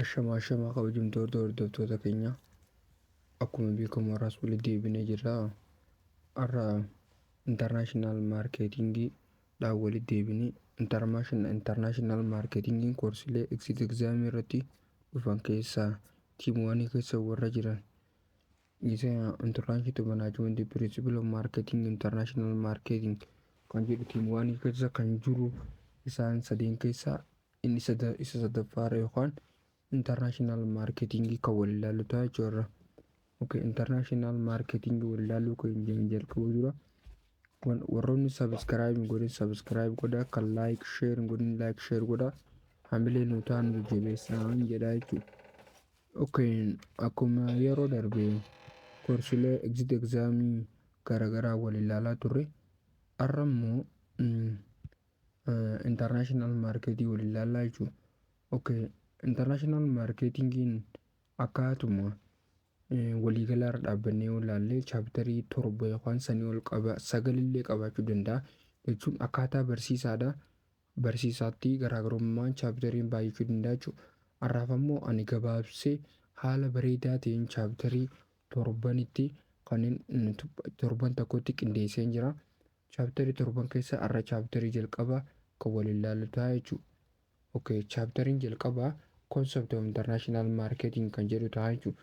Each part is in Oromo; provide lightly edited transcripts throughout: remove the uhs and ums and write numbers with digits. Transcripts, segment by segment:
Ashamaa ashamaa, kabajamtoota hordoftoota keenya, akkuma beekamu har'as walitti deebinee jirra. Har'a international marketingiidhaan walitti deebinee, international marketingiin koorsiilee exit examii irratti dhufan keessaa theme oneii keessa warra jiran isa international management, principle of marketing, international marketing kan jedhu, theme oneii keessa kan jiru isaan sadeen keessaa inni isa sadaffaarra yookaan international marketingii kan wal ilaallu ta'a jechuudha. Okay, international marketingii wal ilaaluu kan jalqabu dura, warroonni subscribe hin godhin subscribe godhaa, kan like share hin godhin like share godhaa, hamilee nu ta'an nu jabeessaa jedhaa jechuudha. Okay, akkuma yeroo darbe koorsiilee exit examii garaagaraa wal ilaalaa turre, har'a immoo international marketii wal ilaallaa jechuudha. Okay, international marketingiin akkaatuma waliigalaa irra dhaabbannee yoo ilaalle, chapterii torba yookaan sanii ol qaba, sagalillee qabaachuu danda'a jechuun akkaataa barsiisaadha. Barsiisaatti garaagarummaan chapteriin baay'achuu danda'a jechuudha. Har'aaf ammoo ani gabaabsee haala bareedaa ta'een chapterii torbanitti kanneen torban tokkotti qindeessee jira. Chapterii torban keessa har'a chapterii jalqabaa kan wal ilaallu ta'a jechuudha. Okay, chapteriin jalqabaa concept of international marketing kan jedhu ta'a jechuudha.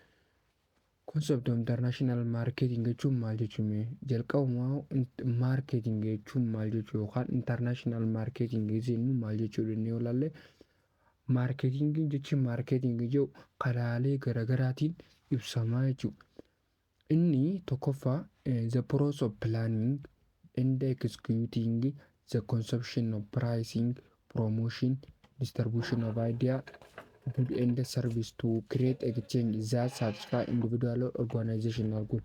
Concept of international marketing jechuun maal jechuun? Jalqabumaa marketing jechuun maal jechuu yookaan international marketing jennu maal jechuudha jennee yoo ilaalle, marketingiin, jechi marketingii jedhu karaalee garaagaraatiin ibsamaa jechuudha. Inni tokkoffaa the process of planning and executing the conception of pricing, promotion, distribution of idea, good and service to create exchange that satisfy individual or organizational goal.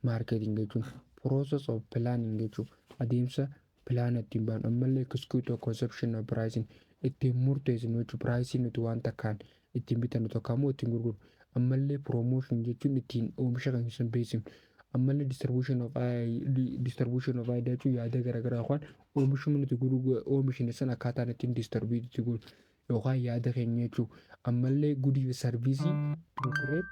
Marketing jechuun process of planning jechuun adeemsa plan ittiin baanu, ammallee execute of conception of pricing ittiin murteessinu jechuun priceii nuti waan takkaan ittiin bitannu tokko ammoo ittiin gurgurru, ammallee promotion jechuun ittiin oomisha kan keessan beeksifnu, ammallee distribution of idea jechuun yaada garaagaraa yookaan oomishuma nuti oomishne sana akkaataan ittiin distribute itti goonu yookaan yaada keenya jechuudha. Ammallee goodii fi serviceii to create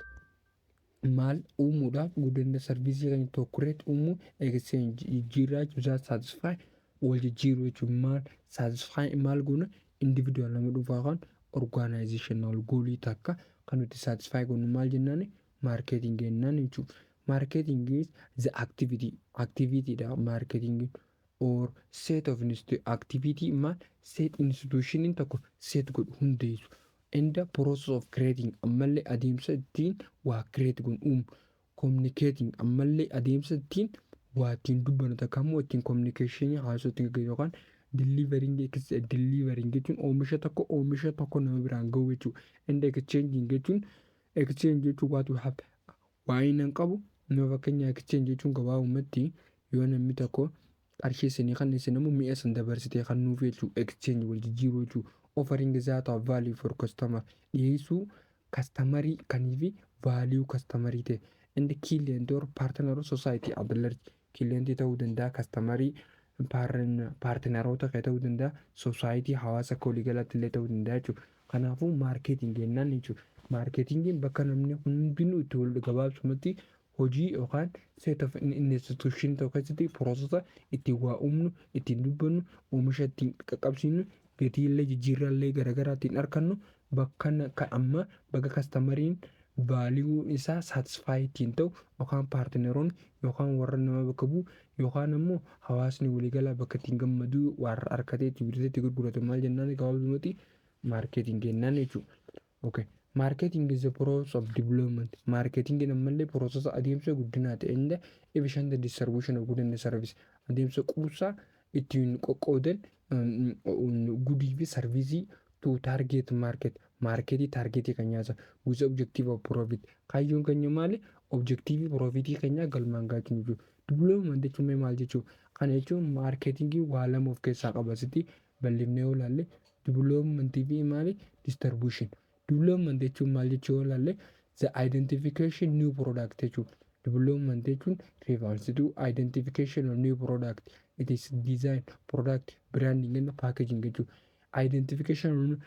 maal uumuudhaaf, guddina serviceii keenya to create uumuu, exchange jijjiirraa jechuun satisfy wal jijjiiruu jechuun maal satisfy maal goona, individual nama dhuunfaa yookaan organizational goalii takka kan nuti satisfy goonu maal jennaan, marketing jennaan jechuudha. Marketing is the activity, activity dha marketing, or set of activity maal set institution tokko set godhu hundeessu, in the process of creating, ammallee adeemsa ittiin waa create godhu uumu, communicating, ammallee adeemsa ittiin waa ittiin dubbannu takka immoo ittiin communication haasoo ittiin gaggeessu yookaan delivering jechuun oomisha tokko nama biraan gahu jechuudha. And exchanging jechuun, exchange jechuun what we have, waa inni hin qabu nama. Fakkeenya, exchange jechuun gabaabumatti yoo namni tokko qarshii isinii kan isin immoo mi'a san dabarsitee kan nuuf jechuudha. Exchange wal jijjiiruu jechuudha. Offering that of value for customer, dhiyeessuu customerii kanii fi value customerii ta'e, and client or partner or society at large, client ta'uu danda'a, customerii, partneroota kee ta'uu danda'a, society hawaasa akka waliigalaatti illee ta'uu danda'a jechuudha. Kanaafuu marketing jennaan jechuudha. Marketingiin bakka namni hundinuu itti wal gabaabsumatti hojii yookaan set of institution tokko keessatti processa ittiin waa uumnu, ittiin dubbannu, oomisha ittiin qaqqabsiifnu, gatii illee jijjiirraa illee garaagaraa ittiin argannu, bakka kan amma bakka customeriin value isaa satisfy ittiin ta'u yookaan partneroonni yookaan warra nama bakka bu'u yookaan immoo hawaasni waliigalaa bakka ittiin gammadu warra harkatee itti bitatee itti gurguratu maal jennaan, gabaabumatti marketing jennaan jechuudha. Okay. Marketing is the process of development. Marketing ammallee process adeemsa guddinaa ta'e, and efficient distribution of good and service, adeemsa quubsaa ittiin qoqqoodan goodii fi serviceii to target market, marketii targetii kan nyaata, with objective of profit. Kaayyoon keenya maali? Objective profitii keenya galmaan gaachuu jechuudha. Development jechuun maal jechuudha? Kana jechuun marketingii waa lama of keessaa qaba. Asitti bal'ifnee yoo ilaalle, development fi maali, distribution. Development jechuun maal jechuu yoo ilaalle, the identification new product jechuudha. Development jechuun refers to identification of new product. It is design, product, branding and packaging jechuudha. Identification,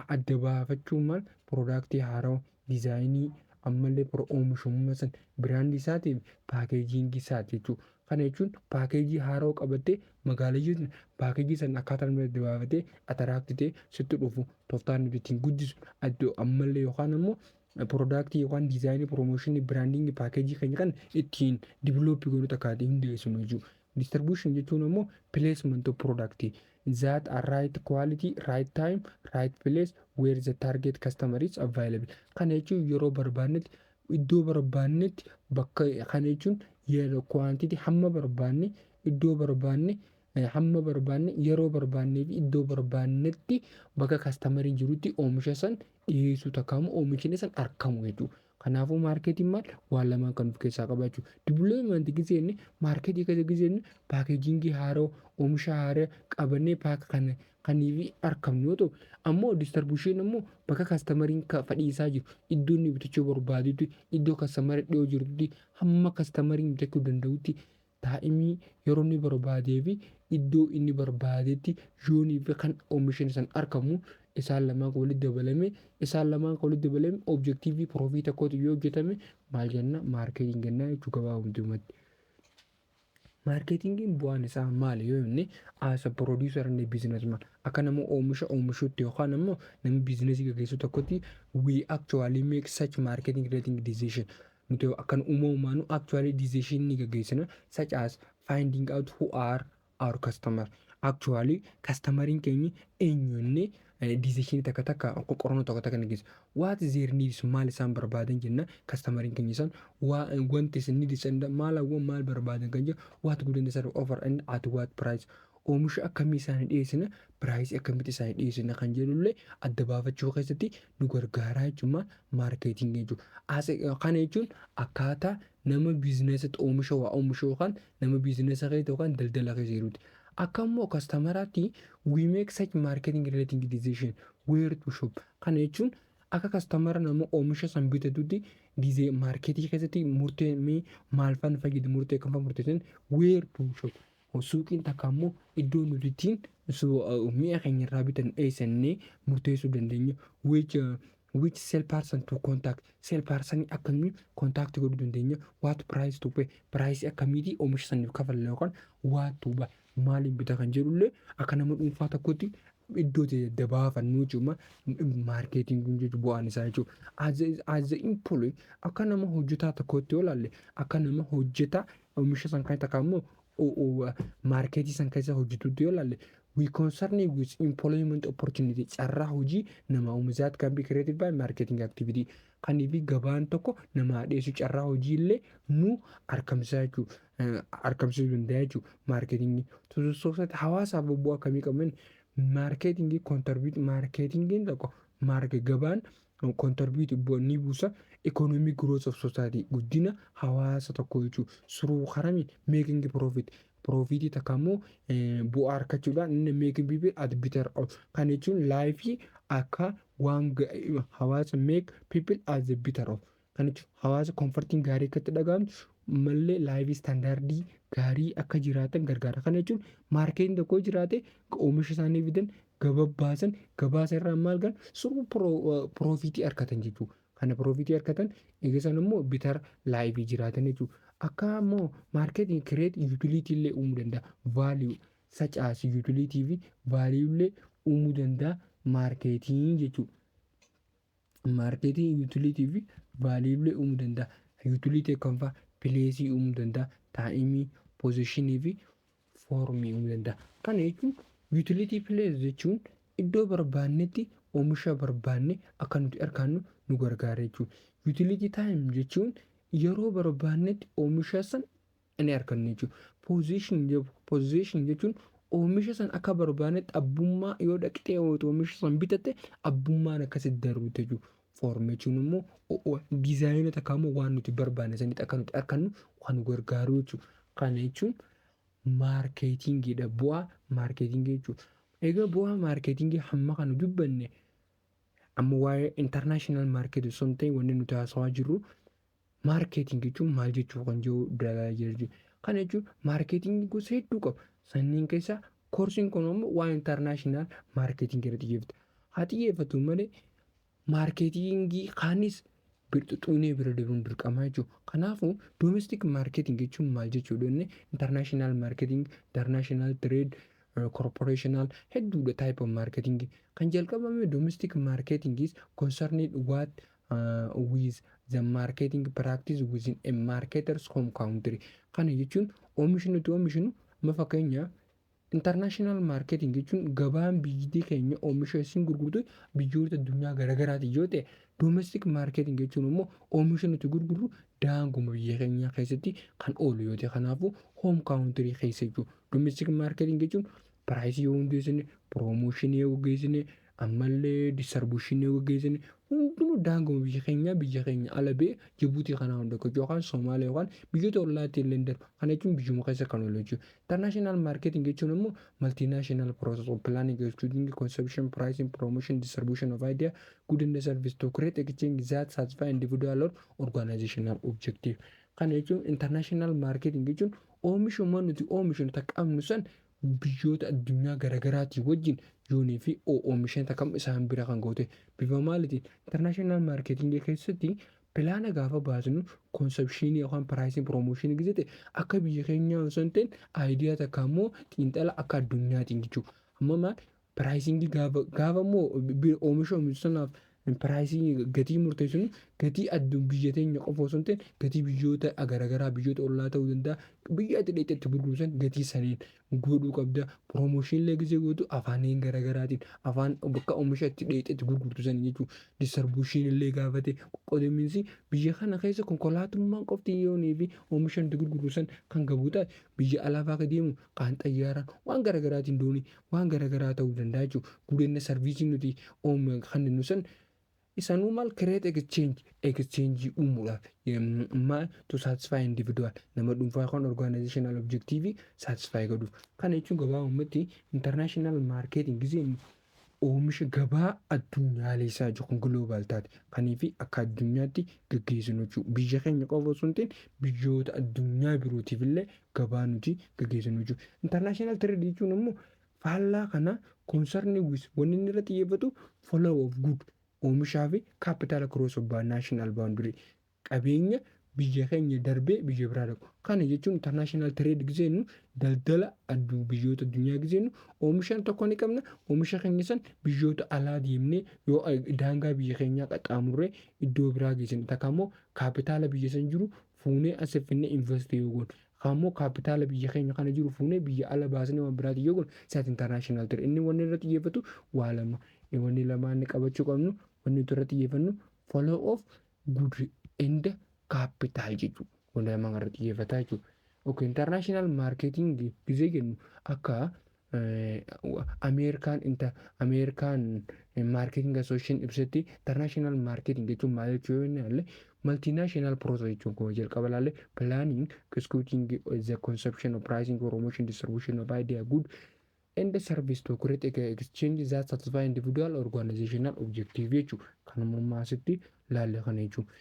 adda baafachuun maal, product haarawaa, design, ammallee oomishummaa san, brand isaatiif packaging isaati jechuudha. Kana jechuun package haarawaa qabattee magaalaa jirtu package sana akkaataa namni adda baafatee attract ta'ee sitti dhufu tooftaan nuti ittiin guddisu iddoo ammallee yookaan immoo product yookaan design, promotion, branding, package keenya kan ittiin develop goonu takka hundeessinu jechuudha. Distribution jechuun immoo placement of product that are right quality, right time, right place where the target customer is available. Kana jechuun yeroo barbaannetti, iddoo barbaannetti, bakka, kana jechuun yeroo, quantity, hamma barbaanne, iddoo barbaanne, hamma barbaanne, yeroo barbaannee fi iddoo barbaannetti, bakka customeriin jirutti oomisha san dhiyeessuu takka immoo oomishni san argamu jechuudha. Kanaafuu marketiin maal, waan lamaan kan of keessaa qaba jechuudha. Development gisee inni market keessa gisee inni packaging haaraa, oomisha haaraa qabannee paaka kana kaniif argamnu yoo ta'u, ammoo distribution immoo bakka customeriin fedhii isaa jiru, iddoo inni bitachuu barbaadutti, iddoo customer dhiyoo jirutti, hamma customeriin bitachuu danda'utti, time yeroo inni barbaadee fi iddoo inni barbaadetti yoonii fi kan oomishni san argamu isaan lamaan walitti dabalame objective profit tokkotu yoo hojjetame maal jenna? Marketing jenna jechuu gabaabumatti. Marketingiin bu'aan isaa maali yoo jenne, as a producer and businessman, akka nama oomisha oomishutti yookaan immoo nama business gaggeessu tokkotti, we actually make such marketing relating decision. Nuti akkan uumamumaanu actually decision ni gaggeessina, such as finding out who are our customer, actually customeriin keenya eenyu jennee decision takka takka qorannoo tokko takka ni geessa. What is their needs? Maal isaan barbaadan jenna customeriin keenya isaan, wanti isin needs and maal hawwan, maal barbaadan kan jedhu, what good and serve offer and at what price, oomisha akkamii isaanii dhiyeessina, price akkamitti isaanii dhiyeessina kan jedhullee adda baafachuu keessatti nu gargaaraa jechuudha marketing jechuudha. Kana jechuun akkaataa nama businessatti oomisha waa oomishu yookaan nama business keessa yookaan daldala keessa jiruuti. Akka immoo customeraatti, we make such marketing relating decision where to shop. Kana jechuun akka customera nama oomisha san bitatutti dizee market keessatti murtee maal faan fayyadu, murtee kam faan murteessan, where to shop, suuqiin takka immoo iddoo nuti ittiin mi'a keenya irraa bitan eessannee murteessuu dandeenya. Which sale person to contact, sale person akkamii contact godhuu dandeenya, what price to pay, price akkamiitii oomisha saniif kafalla yookaan what to buy, maaliin bita kan jedhullee akka nama dhuunfaa tokkotti iddoo itti baafannu jechuudha marketing jechuun bu'aan isaa jechuudha. As the employee, akka nama hojjetaa tokkotti yoo ilaalle, akka nama hojjetaa oomisha san kan takka immoo market san keessa hojjetutti yoo ilaalle, we concern with employment opportunity, carraa hojii nama uumu, that can be created by marketing activity. Kaniifi gabaan tokko nama dhiyeessu carraa hojii illee nu argamsiisa jechuudha, argamsiisuu danda'a jechuudha marketing. Society, hawaasaaf bu'aa akkamii qaban marketing contribute? Marketingiin tokko maarke gabaan contribute ni buusa economic growth of society, guddina hawaasa tokko jechuudha. Suruu karamiin? Making profit, profit takka immoo bu'aa argachuudhaan inni making people at better off. Kan jechuun life akka waan hawaasa make people as a better off, kan jechuun hawaasa comfortiin gaarii akka itti dhaga'amtu mallee life standard gaarii akka jiraatan gargaara. Kana jechuun marketiin tokko jiraate oomisha isaanii fidan gabaa baasan, gabaasa irraa maal gan suruu profit argatan jechuudha. Kana profit argatan eegisan immoo better life jiraatan jechuudha. Akka immoo marketiin create utility illee uumuu danda'a. Value such as utility fi value illee uumuu danda'a marketiin jechuudha. Marketiin utility fi value illee uumuu danda'a. Utility akkam fa'aa? Place uumuu danda'a. Time, position fi form uumuu danda'a. Kana jechuun utility place jechuun iddoo barbaannetti oomisha barbaanne akka nuti argannu nu gargaara jechuudha. Utility time jechuun yeroo barbaannetti oomisha san ni arganna jechuudha. Position jechuun oomisha san akka barbaannetti abbummaa yoo dhaqxee oomisha san bitatte abbummaan akkasitti darbuutti jechuudha. Form jechuun immoo design takka immoo waan nuti barbaanne sanitti akka nuti argannu kan nu gargaaru jechuudha. Kana jechuun marketingiidha. Bu'aa marketing jechuudha. Egaa bu'aa marketing hamma kana dubbanne, amma waa'ee international market osoo hin ta'in wanni nuti haasawaa jirru marketing jechuun maal jechuu kan jiru dalagaa jira jechuudha. Kana jechuun marketing gosa hedduu qaba. Sanniin keessaa Koorsiin kun immoo waan international marketingii irratti xiyyeeffata. Haa xiyyeeffatu malee, marketingii kaanis xuxuunee bira darbuun dirqama jechuudha. Kanaafuu, domestic marketing jechuun maal jechuudha inni, international marketing, international trade, corporational hedduudha type of marketing. Kan jalqabame, domestic marketing is concerned what with the marketing practice within a marketer's home country. Kana jechuun oomishni nuti oomishnu, amma fakkeenyaaf, international marketing jechuun gabaan biyyi keenya oomisha isin gurgurtu biyyoota addunyaa garaagaraati yoo ta'e, domestic marketing jechuun immoo oomisha nuti gurgurru daanguma biyya keenyaa keessatti kan oolu yoo ta'e, kanaafuu home country keessa jechuudha. Domestic marketing jechuun priceii yoo hundeessine, promotionii yoo gaggeessine, ammallee distributionii yoo gaggeessine, hundinuu daanguma biyya keenyaa, biyya keenya ala ba'e Jibuutii kanaa hunda yookaan Somaaliyaa yookaan biyyoota ollaatti illee darbu. Kana jechuun biyyuma keessa kan oolu jechuudha. International marketing jechuun immoo multinational process of planning, executing, conception, pricing, promotion, distribution of idea, good and service to create exchange that satisfy individual or organizational objective. Kana jechuun international marketing jechuun oomishuma nuti oomishnu takka qabnu san biyyoota addunyaa garaagaraatii wajjin yoonii fi oomishan takka isaan bira kan goote bifa maaliitiin. International marketing keessatti plana gaafa baasnu, conceptionii yookaan pricing, promotionii gisee akka biyya keenyaa osoo hin ta'in, idea takka immoo xiinxala akka addunyaatiin jechuudha. Amma maal, pricingii gaafa immoo oomisha oomishu sanaaf priceii gatii murteessinu, gatii biyya teenya qofa osoo hin ta'in, gatii biyyoota garaagaraa, biyyoota ollaa ta'uu danda'a, biyya ati dhaqxee itti gurguru san gatii saniin godhuu qabda. Promotionii gisee gootu afaaniin garaagaraatiin, afaan bakka oomisha itti dhaqxee itti gurgurtu sanii jechuudha. Distributionii illee gaafate, qoqqoodamiinsi biyya kana keessa konkolaatummaan qofti yoonii fi oomisha nuti gurgurru san kan gabu taate, biyya alaa fa'aa deemu kaan xayyaaraan, waan garaagaraatiin, doonii, waan garaagaraa ta'uu danda'a jechuudha. Guddina serviceii nuti kennu san isaanuu maal, create exchange uumuudhaaf, maal, to satisfy individual, nama dhuunfaa yookaan organizational objective satisfy godhuuf. Kana jechuun gabaabumatti international marketing giseen oomisha gabaa addunyaalessaa jiru kun global taate kanii fi akka addunyaatti gaggeessinu jechuudha. Biyya keenya qofa osoo hin ta'in, biyyoota addunyaa birootiif illee gabaa nuti gaggeessinu jechuudha. International trade jechuun immoo faallaa kana, concern with wanni inni irratti xiyyeeffatu flow of good, oomishaa fi capital across of national boundary, qabeenya biyya keenya darbee biyya biraa dhaqu. Kana jechuun international trade giseennu, daldala biyyoota addunyaa giseennu, oomisha tokko ni qabna, oomisha keenya san biyyoota alaa deemnee yoo daangaa biyya keenyaa qaxxaamurree iddoo biraa geessine, takka immoo kaapitaala biyya san jiru fuunee as finnee invest yoo goone, ammoo kaapitaala biyya keenya kana jiru fuunee biyya ala baasnee waan biraati yoo goone, isaati international trade. Inni wanni irratti xiyyeeffatu waa lama. Wanni lamaan inni qabachuu qabnu, wanni nuti irratti xiyyeeffannu flow of good and capital jechuudha. Wanni lamaan irratti xiyyeeffataa jechuudha. Okay, international marketing gisee jennu, akka Ameerikaan Marketing Association ibsetti, international marketing jechuun maal jechuu yoo inni ilaalle, multinational process jechuun kun jalqaba ilaalle, planning, executing the conception of pricing, promotion, distribution of idea, good and service to create exchange that satisfy individual organizational objective jechuudha. Kanuma asitti ilaalle kana jechuudha.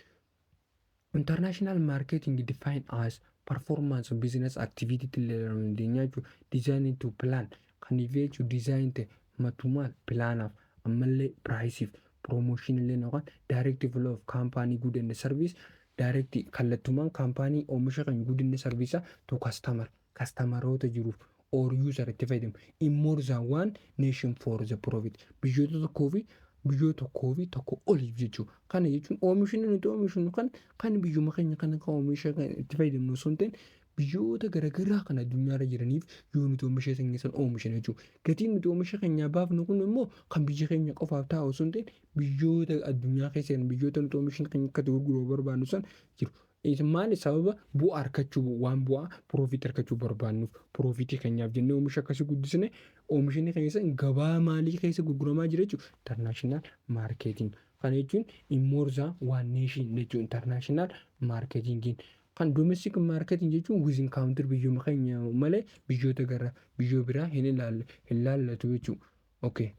International marketing defined as performance of business activity illee dandeenya jechuudha. Design to plan kaniif jechuudha, design ta'e matumaan planaaf, ammallee priceiif, promotion illee yookaan direct flow of company good and service, direct kallattumaan company oomisha kan good and service to customer, customeroota jiruuf or user itti fayyadamu in more than one nation for the profit, biyyoota tokkoo fi biyyoota tokkoo fi tokko oliif jechuudha. Kana jechuun oomishni nuti oomishnu kan biyyuma keenya kana kan oomisha itti fayyadamnu osoo hin ta'in, biyyoota garaagaraa kan addunyaarra jiraniif yoo nuti oomisha keenya san oomishan jechuudha. Gatiin nuti oomisha keenyaa baafnu kun immoo kan biyya keenya qofaaf taa'u osoo hin ta'in, biyyoota addunyaa keessa jiran, biyyoota nuti oomisha keenya akka gurguruu barbaannu san jiru. Maali? Sababa bu'aa argachuu, waan bu'aa profit argachuu barbaannuuf, profitii keenyaaf jennee oomisha akkasii guddisne, oomishni keenya san gabaa maalii keessa gurguramaa jira jechuudha. International marketing. Kana jechuun in more than one nation jechuudha international marketingiin. Kan domestic marketing jechuun within country, biyyuma keenya malee biyyoota gara biyyoo biraa hin ilaallatu jechuudha. Okay.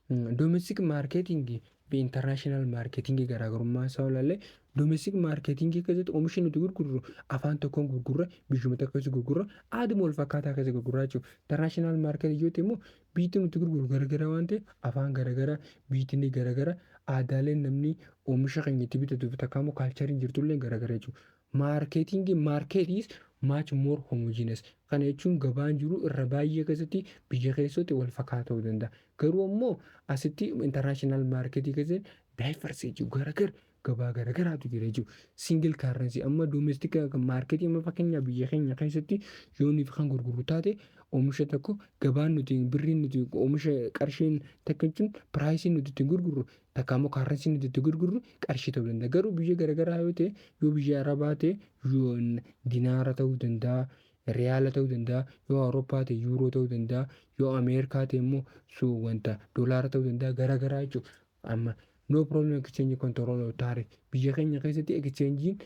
Domestic marketing International marketingii garaagarummaa isaa ilaalle, domestic marketingii keessatti oomisha nuti gurgurru afaan tokkoon gurgurra, biyyuma tokko keessa gurgurra, aaduma wal fakkaataa keessa gurgurraa jechuudha. International marketii yoo ta'e immoo biyyi nuti gurgurru garagara waan ta'eef, afaan garagara, biyyi garagara, aadaaleen namni oomisha keenya itti bitatu takka immoo cultureiin jirtullee garagara jechuudha. Marketingii market is much more homogeneous. Kana jechuun gabaan jiru irra baay'ee keessatti biyya keessatti wal fakkaataa ta'uu danda'a. Garuu immoo asitti international marketii keessatti diverse jechuudha, garagara, gabaa garagaraatu jira jechuudha. Single currency amma domestic marketii, amma fakkeenyaaf biyya keenya keessatti yoo nuti kan gurgurru taate, oomisha tokko gabaan nuti birriin nuti oomisha qarshiin takka jechuun priceiin nuti ittiin gurgurru takka immoo currencyn nuti ittiin gurgurru qarshii ta'uu danda'a. Garuu biyya garagaraa yoo ta'e, yoo biyya Arabaa ta'e, yoo dinaara ta'uu danda'a, riyaala ta'uu danda'a, yoo Awurooppaa ta'e yuuroo ta'uu danda'a, yoo Ameerikaa ta'e immoo wanta doolaara ta'uu danda'a, garagaraa jechuudha. Amma no problem exchange control of tariff. Biyya keenya keessatti exchange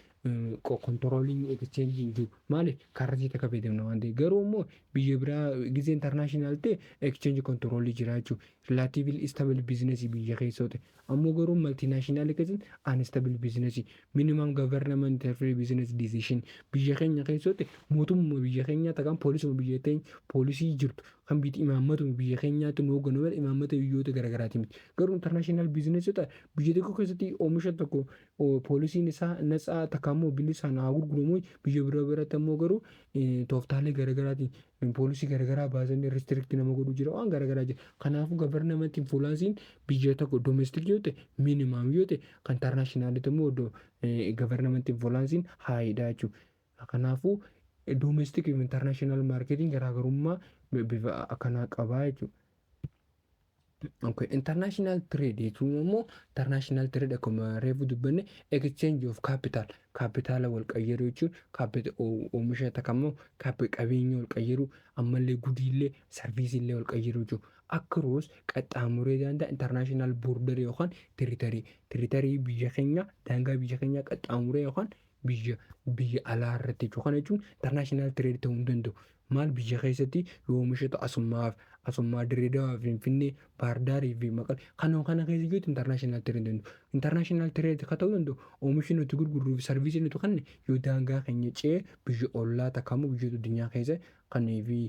controlling exchange hin jiru. Maaliif? Currency takka fayyadamna waan ta'eef. Garuu immoo biyya biraa gizee international ta'e exchange control jira jechuudha. Relatively stable business biyya keessoo ta'e. Ammoo garuu multinational keessatti unstable business, minimum government interfere business decision. Biyya keenya keessatti mootummaa biyya keenyaa takkaan poolisuma biyya teenya poolisii jirtu kan biyyi imaammatuma biyya keenyaatti nu hoogganu malee imaammata biyyoota garaagaraati miti. Garuu international business ta'e, biyya tokko keessatti oomisha tokko poolisiin isaa natsaa takka immoo bilisaan haa gurguramu, biyya biraa biratti ammoo garuu tooftaalee garaagaraatiin poolisii garaagaraa baasanii restrict nama godhu jira, waan garaagaraa jira. Kanaafuu government influenceiin biyya tokko domestic yoo ta'e minimum yoo ta'e, kan internationalitti immoo government influenceiin highdha jechuudha. Kanaafuu domestic fi international marketiin garaagarummaa bifa akkanaa qabaa jechuudha. Okay. International trade jechuun immoo, international trade akkuma reefu dubbanne, exchange of capital, kaapitaala wal qayyaruu jechuun oomisha takka immoo qabeenya wal qayyaruu, ammallee goodiillee serviceiillee wal qayyaruu jechuudha. Across qaxxaamuree daangaa international border yookaan territory biyya keenya, daangaa biyya keenyaa qaxxaamuree yookaan biyya alaa irratti jechuudha. Kana jechuun international trade ta'uu hin danda'u. Maal, biyya keessatti yoo oomishatu asummaa Dirreedawaa, Finfinnee, Baardaarii fi Maqalee kana keessa jirutti international trade danda'u. International trade kan ta'uu danda'u oomishni nuti gurgurruu fi serviceii nuti kenne yoo daangaa keenya ce'ee biyya ollaa takka immoo biyyoota addunyaa keessa kannee fi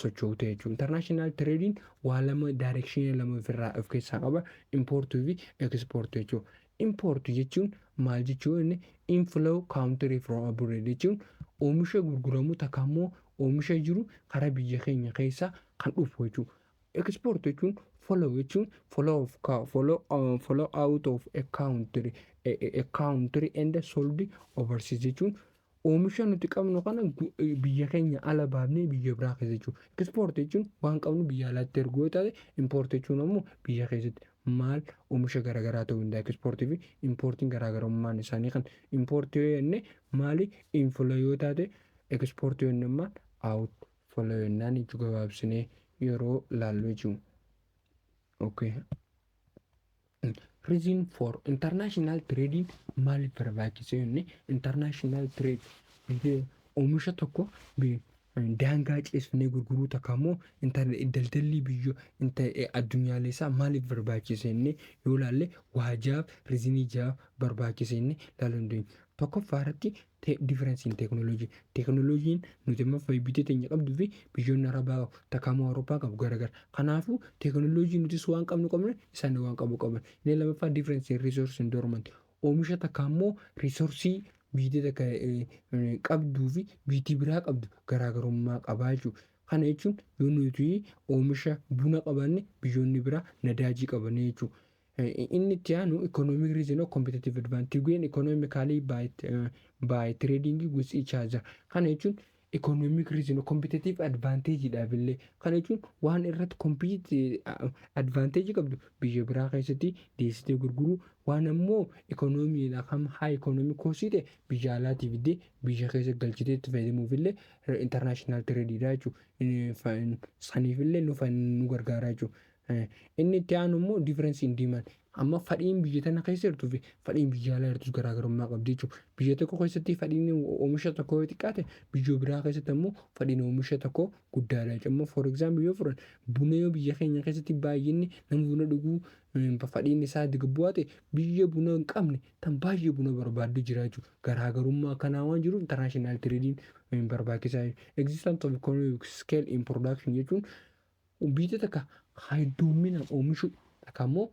socho'u ta'e jechuudha. International tradeiin waa lama, directionii lama ofirraa of keessaa qaba: importii fi exportii jechuudha. Importii jechuun maal jechuun? Inni inflow country from abroad jechuun oomisha gurguramu takka immoo oomisha jiru karaa biyya keenya keessaa kan dhufu jechuudha. Export jechuun flow jechuun flow of flow flow out of a country and sold overseas jechuun oomisha nuti qabnu kana biyya keenya ala baafnee biyya biraa keessa jechuudha. Export jechuun waan qabnu biyya alaatti erguu yoo taate, import jechuun ammoo biyya keessatti maal oomisha garaagaraa ta'uu danda'a. Exportii fi importiin garaagarummaan isaanii kan importii yoo jenne maali? Inflow yoo taate, exportii yoo jenne maal? Outflow jennaan jechuu gabaabsinee yeroo laallu jechuudha. Okay. Reason for international trading maaliif barbaachise jenne, international trade oomisha tokko daangaa ceesifnee gurguruu takka immoo daldalli biyya addunyaalessaa maaliif barbaachise jennee yoo ilaalle, waa jaaf, reasonii jaaf barbaachise jennee ilaaluu dandeenya. Tokkoffaa irratti differenceiin teekinooloojii. Teekinooloojiin nuti amma biyya teenya qabduu fi biyyoonni Arabaa takka immoo Awurooppaa qabu garagara. Kanaafuu teekinooloojii nutis waan qabnu qabna, isaan waan qabu qaban. Inni lammaffaa difference resource endowment. Oomisha takka immoo resourceii biyyi takka qabduu fi biyyi biraa qabdu garaagarummaa qabaa jechuudha. Kana jechuun yoo nuti oomisha buna qabaanne, biyyoonni biraa nadaajii qabanii jechuudha. Inni itti aanu economic reason of competitive advantage gain economically by trading with each other. Kana jechuun economic reason competitive advantage dhaaf illee, kana jechuun waan irratti compete advantage qabdu biyya biraa keessatti dhiyeessitee gurguruu waan Waan ammoo ikoonomiidha kam high economic cost ta'e biyya alaatii fiddee biyya keessa galchitee itti fayyadamuuf illee international tradeiidha jechuudha. Saniifillee nu gargaara jechuudha. Inni itti aanu immoo difference in demand. Amma fadhiin biyya tana keessa jirtuu fi fadhiin biyya alaa jirtus garaagarummaa qabdi jechuudha. Biyya tokko keessatti fadhiin oomisha tokkoo yoo xiqqaate, biyya biraa keessatti ammoo fadhiin oomisha tokkoo guddaadha jechuudha. Amma for example yoo fudhanne, buna yoo biyya keenya keessatti baay'inni nama buna dhuguu fadhiin isaa gad bu'aa ta'e, biyya buna hin qabne tan baay'ee buna barbaaddu jira jechuudha. Garaagarummaa akkanaa waan jiruuf international tradeiin barbaachisaa. Existence of economic scale in production jechuun biyya takka heddumminaan oomishuu takka immoo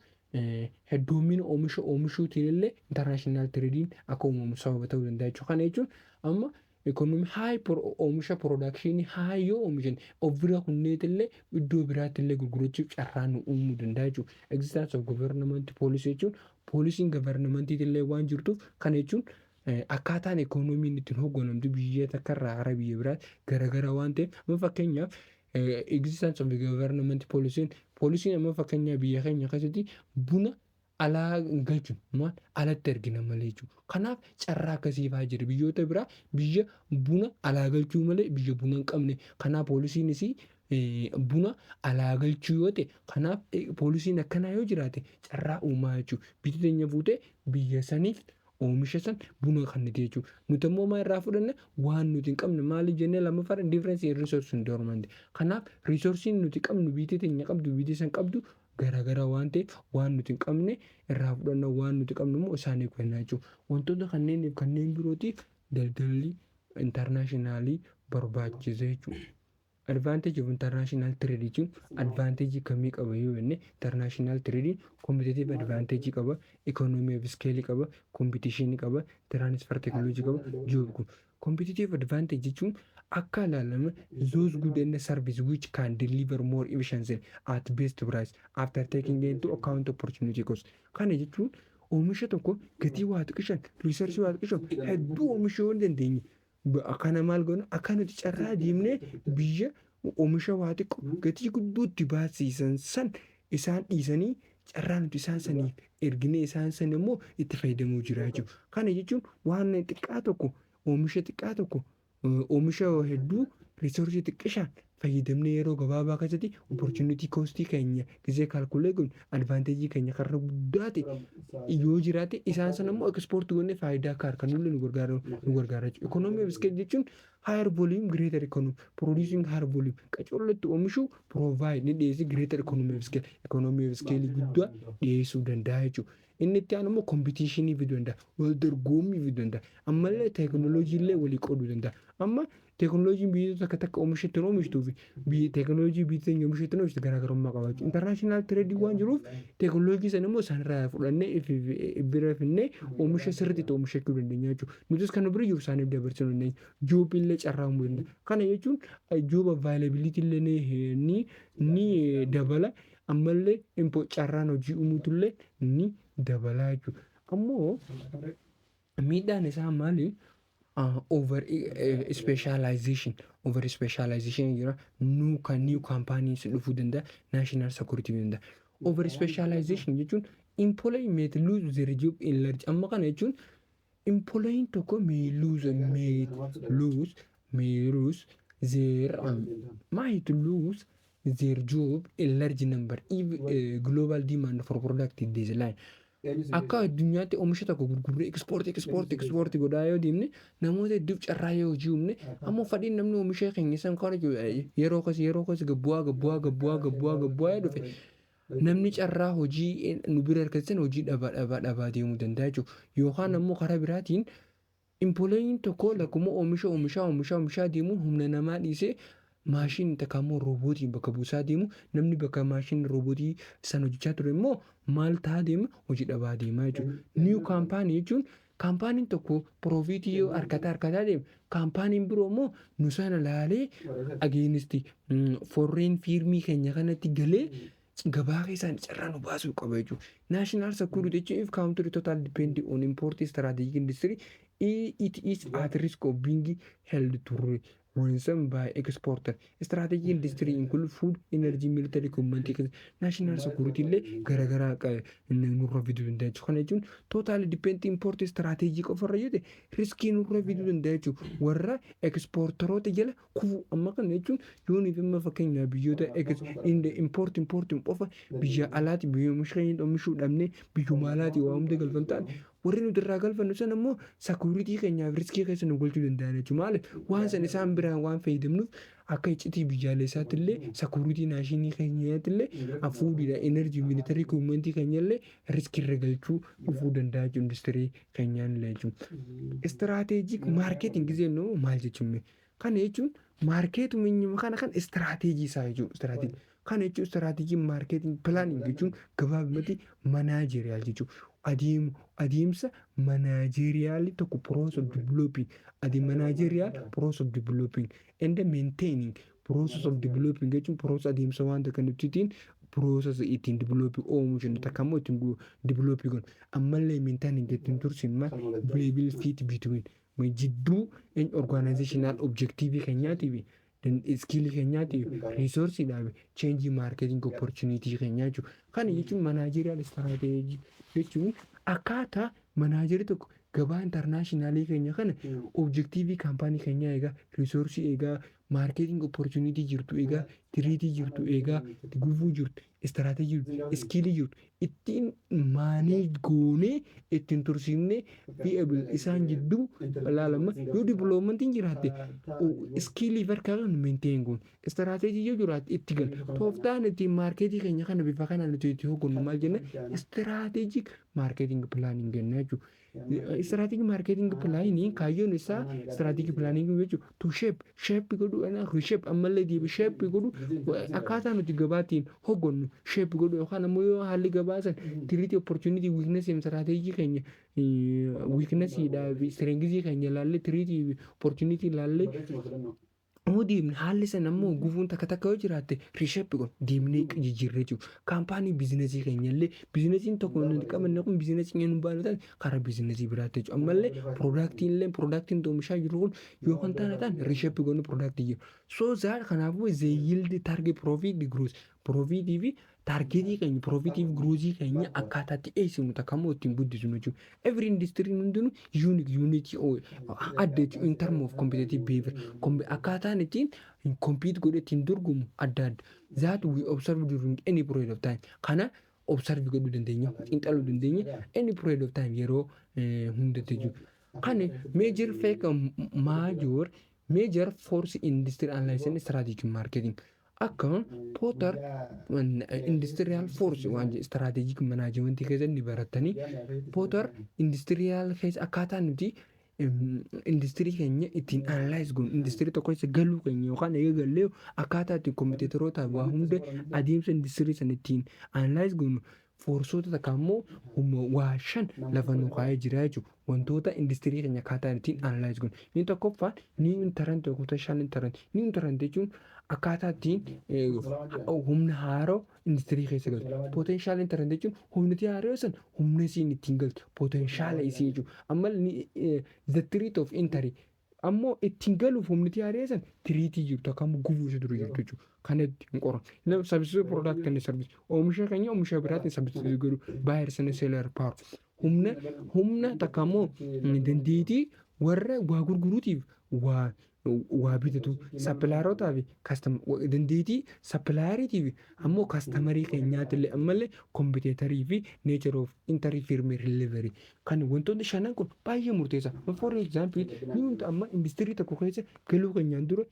heddummina oomisha oomishuutiin illee international tradeiin akka uumamu sababa ta'uu danda'a jechuudha. Kana jechuun amma economy high oomisha production high yoo oomishan, of bira kunneetillee iddoo biraatti illee gurgurachuuf carraa nu uumuu danda'a jechuudha. Existence of government policy jechuun policyn governmentiitii illee waan jirtuuf, kana jechuun akkaataan ikoonomiin ittiin hoogganamtu biyya takka irraa gara biyya biraatti garagara waan ta'eef, amma fakkeenyaaf existence of government policyn policyn amma fakkeenyaaf biyya keenya keessatti buna alaa hin galchinu, maal alatti ergina malee jechuudha. Kanaaf carraa akkasii fa'aa jira, biyyoota biraa biyya buna alaa galchuu malee biyya buna hin qabne. Kanaaf policynis buna alaa galchuu yoo ta'e, kanaaf policyn akkanaa yoo jiraate carraa uumaa jechuudha. Biyyi teenya fuutee biyya saniif oomisha san buna kennite jechuudha. Nuti immoo maal irraa fudhanna? Waan nuti hin qabne maali jennee, lammaffaa difference in resource endowment. Kanaaf resourceiin nuti qabnu, biyyi teenya qabdu, biyyi san qabdu garaagara waan ta'eef, waan nuti hin qabne irraa fudhanna, waan nuti qabnu immoo isaaniif kenna jechuudha. Wantoota kanneeniif kanneen birootiif daldalli international barbaachisa jechuudha. Advantage of international trade jechuun advantage kamii qaba yoo jenne, international trade competitive advantage qaba, economy of scale qaba, competition qaba, transfer technology qaba, job. Competitive advantage jechuun akka ilaalame those good and service which can deliver more efficiency at best price after taking into account opportunity cost. Kana jechuun oomisha tokko gatii waa xiqqishan, resource waa xiqqishan hedduu oomishuu hin dandeenye. Akkana maal goona? Akka nuti carraa deemnee biyya oomisha waa xiqqoo gatii gudduutti baasisan san isaan dhiisanii, carraa nuti isaan saniif erginee isaan san immoo itti fayyadamuu jira jechuudha. Kana jechuun waan xiqqaa tokko, oomisha xiqqaa tokko, oomisha hedduu resource xiqqishaan fayyadamnee yeroo gabaabaa keessatti opportunity cost keenya gisee calculate goonu, advantage keenya karra guddaa ta'e yoo jiraate, isaan sana immoo export goonee faayidaa akka harkannullee nu gargaara jechuudha. Economy of scale jechuun higher volume greater economy, producing higher volume qacollotti oomishuu provide ni dhiyeessi greater economy of scale, economy of scale guddaa dhiyeessuu danda'a jechuudha. Inni itti aanu immoo competition fiduu danda'a, wal dorgommii fiduu danda'a, ammallee teekinooloojii illee walii qooduu danda'a. Amma teekinooloojiin biyya takka takka oomisha ittiin oomishtuu fi teekinooloojii biyya teenya oomisha ittiin oomishtu garaagarummaa qaba jechuudha. International trade waan jiruuf, teekinooloojii sana immoo isaanirraa fudhannee bira finnee oomisha sirriitti itti oomishachuu dandeenya jechuudha. Nutis kan nu bira jiru isaaniif dabarsuu dandeenya. Job illee carraa uumuu danda'a. Kana jechuun job availability illee ni dabala. Ammallee carraan hojii uumuutullee ni dabala jechuudha. Ammoo miidhaan isaa maali? Over specialization, over specialization jira, new kan new companies dhufuu danda'a, national security danda'a. Over specialization jechuun employee may lose their job in large. Amma kana jechuun employee tokko may lose their might lose their job in large number if global demand for product decline. Akka addunyaatti oomisha tokko gurgurree export export export godhaa yoo deemne, namoota hedduuf carraa yoo hojii uumne, ammoo fadhiin namni oomisha keenya san kana yeroo kas gabbu'aa gabbu'aa gabbu'aa gabbu'aa gabbu'aa dhufe, namni carraa hojii nu bira harkatan hojii dhabaa dhabaa dhabaa deemuu danda'a jechuudha. Yookaan ammoo karaa biraatiin employeen tokko lakkuma oomisha oomishaa oomishaa oomishaa deemuun humna namaa dhiisee maashinii takka immoo roobootiin bakka buusaa deemu, namni bakka maashinii roobootii san hojjechaa ture immoo maal ta'aa deema? Hojii dhabaa deemaa jechuudha. New company jechuun companyn tokko profit yoo harkataa harkataa deeme, companyn biroo immoo nu sana laalee against foreign firm keenya kanatti galee gabaa keessaan carraa nu baasuu qaba jechuudha. National security jechuun if country total depend on import strategic industry, it is at risk of being held to Ransom by exporter. Strategy industry include food, energy, military, equipment, national security illee garaagaraa nurra fiduu danda'a jechuudha. Kana jechuun total depend import strategy qofarra yoo ta'e, riskii nurra fiduu danda'a jechuudha. Warra exporteroota jala kufuu amma kana jechuun yoo nuti amma fakkeenyaaf biyyoota import qofa biyya alaati, biyya oomisha keenya oomishuu dhabnee biyyuma alaati waa hunda galfan ta'an, warri nuti irraa galfannu sana immoo security keenyaaf riskii keessa nu galchuu danda'an jechuudha. Maaliif? Waan san isaan biraan waan fayyadamnuuf, akka iccitii biyyaalessaatti illee, security nationii keenyaatti illee, foodiidha, energy, military equipmentii keenya illee riskii irra galchuu dhufuu danda'a jechuudha industirii keenyaan illee jechuudha. Strategic marketing jennu maal jechuun? Kana jechuun marketuma kana kan strategy isaa jechuudha. Strategy kana jechuun strategy marketing planning jechuun gabaabumatti managerial jechuudha. Adeemu adeemsa managerialii tokko, process of developing, managerial process of developing and maintaining. Process of developing jechuun process, adeemsa wanta kan nuti ittiin process ittiin develop oomishnu, takka immoo ittiin develop goonu, ammallee maintaining ittiin tursiinu, viable fit between jidduu organizational objective keenyaatii fi skillii keenyaatii fi resourceiidhaa fi change marketing opportunity keenyaa jechuudha. Kana jechuun managerial strategy jechuun akkaataa managerii tokko gabaa internationalii keenya kana objective company keenyaa eegaa, resourceii eegaa, marketing opportunity jirtu eegaa, threatii jirtu eegaa, gufuu jirtu, strategy jirtu, skillii jirtu ittiin manage goonee ittiin tursiifnee viable isaan jidduu ilaalama. Yoo developmentiin jiraatte, skillii harkaa qabnu maintain goone, strategy yoo jiraatte itti gala. Tooftaan ittiin marketii keenya kana bifa kanaan nuti itti hoggannu maal jenna? Strategic marketing planning jenna jechuudha. Strategic marketing planning kaayyoon isaa strategic planning jechuun to shape godhuu, reshape, ammallee deebi shape godhuu, akkaataa nuti gabaatiin hoggannu shape godhuu, yookaan ammoo yoo haalli gabaa san threatii, opportunity, weakness, strategy keenya, weaknessiidhaa fi strengthii keenya ilaallee, threatii, opportunity ilaallee yoo deemne, haalli sana ammoo gufuun takka takka yoo jiraatte, reshape godhu, deemnee jijjiirree jiru. Company businessii keenya illee, businessiin tokko nuti qabanne kun businessii keenya nu baanu taate, karaa businessii biraatti jechuudha. Ammallee productiin illee, productiin oomishaa jiru kun yoo kan taane ta'an, reshape godhu productii jiru. So that kanaafuu they yield target profit growth, profitii fi targetii keenya, profitii fi growthii keenya akkaataatti eegsifnu, takka immoo ittiin guddisnu jechuudha. Every industry hundinuu unique unity adda jechuudha in term of competitive behavior. Akkaataan ittiin compete godhe, ittiin dorgomu adda adda. That we observe during any period of time. Kana observe godhuu dandeenya, xiinxaluu dandeenya any period of time, yeroo hundatti jechuudha. Kan major fake major force industry analysis and strategic marketing akka Porter industrial force waan strategic management keessatti baratanii, Porter industrial keessa akkaataa nuti industirii keenya ittiin analyze goonu, industirii tokko keessa galuu keenya yookaan eega gallee akkaataa ittiin competitoroota waa hunda adeemsa industirii sana ittiin analyze goonu, forceoota takka immoo waa shan lafa nu kaa'ee jira jechuudha. Wantoota industirii keenya akkaataa ittiin analyze goonu. Inni tokkoffaan new entrant, potential entrant. New entrant jechuun akkaataa ittiin humna haaroo industirii keessa galtu. Potential entrant jechuun humniti haaroo san humna isiin ittiin galtu, potentiala isii jechuudha. Amma the threat of entry ammoo ittiin galuuf humniti haaroo san threatii jirtu akkam gufuu isa dura jirtu jechuudha. Kanatti hin qoran. Substitute product and service, oomisha keenya oomisha biraatiin substitute godhu, buyers and seller power, humna takka immoo dandeettii warra waa gurguruutiif waa bitatu, supplierotaa fi dandeettii supplieriitii fi ammoo customerii keenyaatillee, ammallee competitorii fi nature of entry firm rivalry. Kan wantoonni shanan kun baay'ee murteessa. For example, ni nuti amma industirii tokko keessa galuu keenyaan dura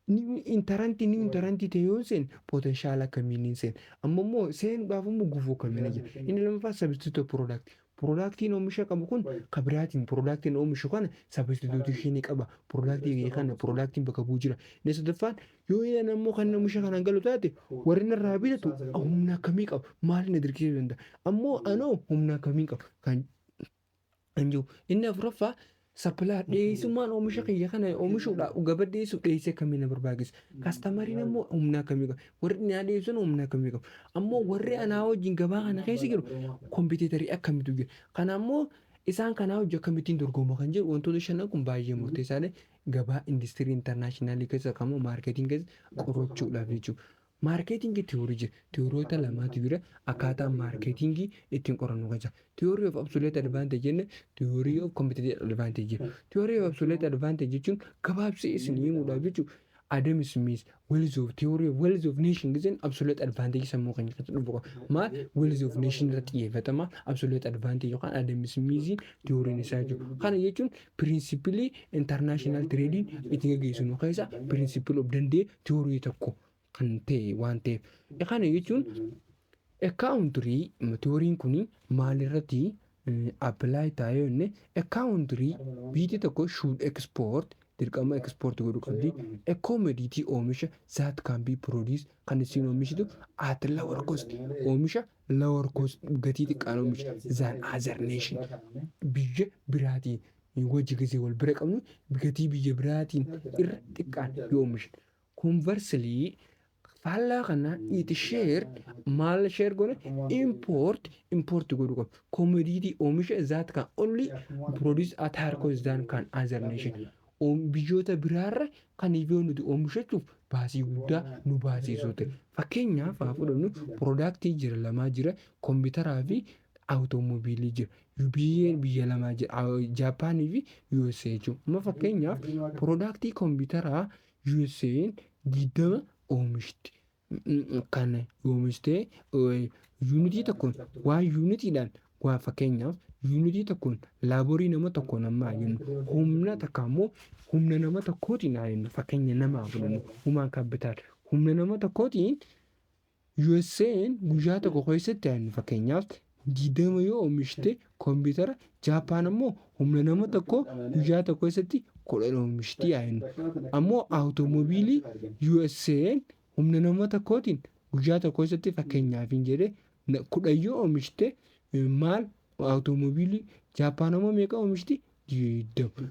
new entrantii ta'e yoo seen, potential akkamiin hin seen, amma immoo seenuudhaaf immoo gufuu akkamiin jira. Inni lammaffaa substitute product. Productiin oomisha qabu kun kan biraatiin productiin oomishu kana substitutionii qaba. Productii kana productiin bakka bu'u jira. Inni sadaffaan yoo inni ammoo kan oomisha kanaan galu taate, warri irraa bitatu humna akkamii qabu? Maal na dirqisiisuu danda'a? Ammoo anoo humna akkamii qaba? Kan jiru. Inni afuraffaa supply, dhiyeessummaan oomisha kiyya kana oomishuudhaaf gaba dhiyeessuuf dhiyeessii akkamii na barbaachisa? Customeriin immoo humna akkamii qaba? Warri naa dhiyeessan humna akkamii qabu? Ammoo warri anaa wajjin gabaa kana keessa jiru competitorii akkamitu jira? Kana ammoo isaan kanaa hojii akkamittiin dorgoma kan jedhu, wantoota shanan kun baay'ee murteessaadha. Gabaa industirii international keessa kamuu marketing keessa qorachuudhaaf jechuudha. Marketing theory jira. Theoryoota lamaatu jira. Akkaataa marketingii ittiin qorannu keessa. Theory of absolute advantage jenne, theory of competitive advantage jira. Theory of absolute advantage jechuun gabaabsee isin himuudhaaf jechuudha. Adam Smith wealth of theory of wealth of nation giseen absolute advantage sammuu keenya keessatti dhufu qaba. Maal, wealth of nation irratti xiyyeeffatama, absolute advantage yookaan Adam Smith theoryn isaa jechuudha. Kana jechuun principle international trading itti gaggeessinu keessa principle of danda'e theory tokko kan ta'e waan ta'eef. Kana jechuun a country, theoryn kun maalirratti apply ta'ee jenne, a country, biyyi tokko, should export, dirqama export godhuu qabdi. A commodity, oomisha, that can be produced, kan isiin oomishitu, at lower cost, oomisha lower cost, gatii xiqqaan oomisha, than other nation, biyya biraatiin wajji gisee wal bira qabnu gatii biyya biraatiin irra xiqqaan yoo oomishan. Conversely, faallaa kana, it share, maal share goone, import godhuu qabna. Commodity, oomisha, that can only produce at higher cost than can other nation. Biyyoota biraarra kan yoo nuti oomishachuuf baasii guddaa nu baasisu ta'e. Fakkeenyaaf haa fudhannu, productii jira lamaa jira, kompiitaraa fi automobileii jira. Biyyeen biyya lamaa jira, Jaapaanii fi USA jechuudha. Amma fakkeenyaaf productii kompiitaraa USA'n 20 oomishti. Kan oomishtee unitii tokkoon waan unitiidhaan waa, fakkeenyaaf unitii tokkoon laborii nama tokkoon ammaa jennu, humna takka immoo humna nama tokkootiin haa jennu, fakkeenya namaa fudhannu, human capital, humna nama tokkootiin USA'n guyyaa tokko keessatti haa jennu fakkeenyaaf 20 yoo oomishte kompiitara, Jaappaan ammoo humna nama tokkoo guyyaa tokko keessatti 10 oomishti haa jennu. Ammoo automobileii USA'n humna nama tokkootiin guyyaa tokko keessatti fakkeenyaaf hin jedhee 10 yoo oomishte, maal, automobileii Jaappaan ammoo meeqa oomishti? 20.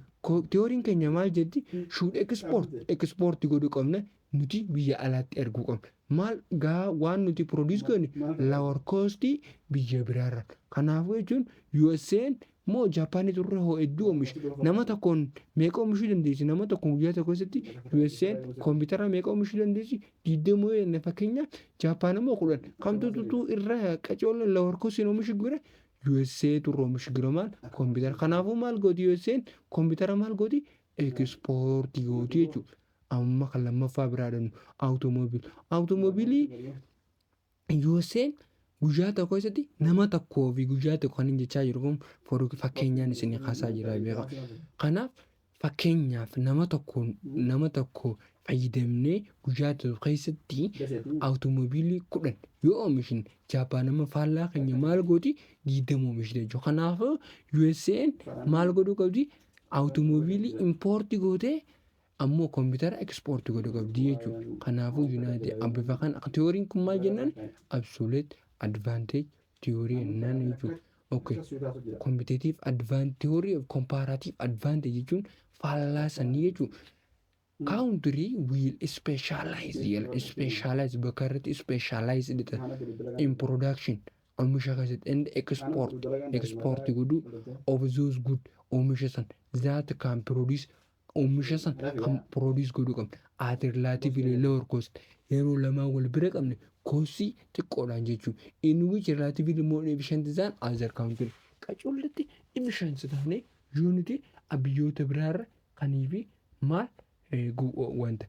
Theoryn keenya maal jetti? Should export godhuu qabna, nuti biyya alaatti erguu qabna. Maal gaa, waan nuti produce goone lower cost biyya biraarra. Kanaafuu jechuun USA'n moo Jaapaanitu irra hoo hedduu oomisha. Nama tokkoon meeqa oomishuu dandeessi? Nama tokkoon guyyaa tokko keessatti USA'n kompiitara meeqa oomishuu dandeessi? 20 yoo jenne fakkeenyaaf, Jaappaan immoo 10. Kamtu irra qacoollee lower cost oomishu jira? USA turre oomishu jira, maal, kompiitara. Kanaafuu maal gooti USA'n? Kompiitara maal gooti? Export gooti jechuudha. Amma kan lammaffaa biraa dhannu automobile. Automobileii USA'n guyyaa tokko keessatti nama tokkoo fi guyyaa tokko kan inni jechaa jiru kun fakkeenyaan isin kaasaa jira beeka. Kanaaf fakkeenyaaf nama tokkoon, nama tokko fayyadamnee guyyaa tokko keessatti automobileii 10 yoo oomishne, Jaappaan nama faallaa keenya maal gooti? 20 oomishte jechuudha. Kanaafuu USA'n maal godhuu qabdi? Automobileii import gootee ammoo kompiitara export godhuu qabdi jechuudha. Kanaafuu United bifa kana theoryn kun maal jennaan? Absolute advantage theory jennaan jechuudha. Okay. Competitive advantage, theory of comparative advantage jechuun faallaa sanii jechuudha. Country will specialize jedha. Specialize, bakka irratti specialize in production, oomisha keessatti, and export godhuu, of those good, oomisha san, that can produce, oomisha san kan produce godhuu qabna at relatively lower cost, yeroo lamaan wal bira qabne costii xiqqoodhaan jechuudha. In which relatively more efficient than other country. Qacullatti efficient taanee yoo nuti biyyoota biraarra kanii fi maal wanta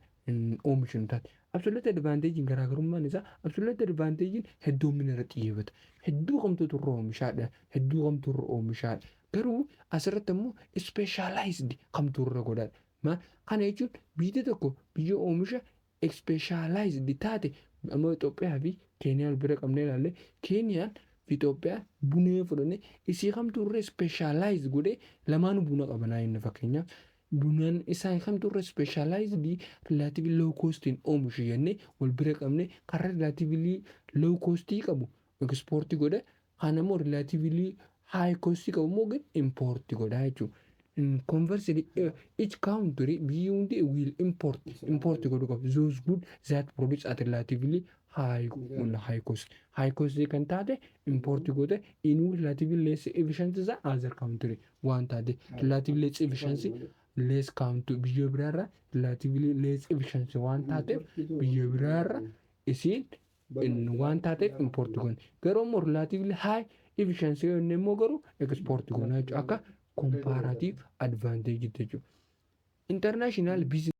oomishnu taate. Absolute advantage garaagarummaan isaa, absolute advantage heddummina irratti xiyyeeffata. Hedduu kamtu irra oomishaadha. Hedduu kamtu irra oomishaadha. Garuu asirratti immoo specialized kamtu irra godhaadha. Maal kana jechuun, biyyi tokko biyya oomisha specialized taate, amma Itoophiyaa fi Keeniyaan bira qabnee ilaalle, Keeniyaan fi Itoophiyaan buna yoo fudhanne, isii kamtu irra specialized godhee, lamaanuu buna qabanaa inni fakkeenyaaf. Bunaan isaan kamtu irra specialized relatively low costiin oomishu jennee wal bira qabne, karaa relatively low costii qabu export godhe, kan immoo relatively high costii qabu immoo import godha jechuudha. Conversely, each country, biyyi hundi, will import godhuu qabu those good that produce at relatively high cost. High cost kan taate import goote, in relatively less efficient than other country waan taate, relatively less efficiency. Less country biyya biraarra relatively less efficiency waan taateef, biyya biraarra isiin waan taateef import goona. Garuu immoo relatively high efficiency yoo inni immoo garuu export goona jechuudha, akka comparative advantage jechuudha. International business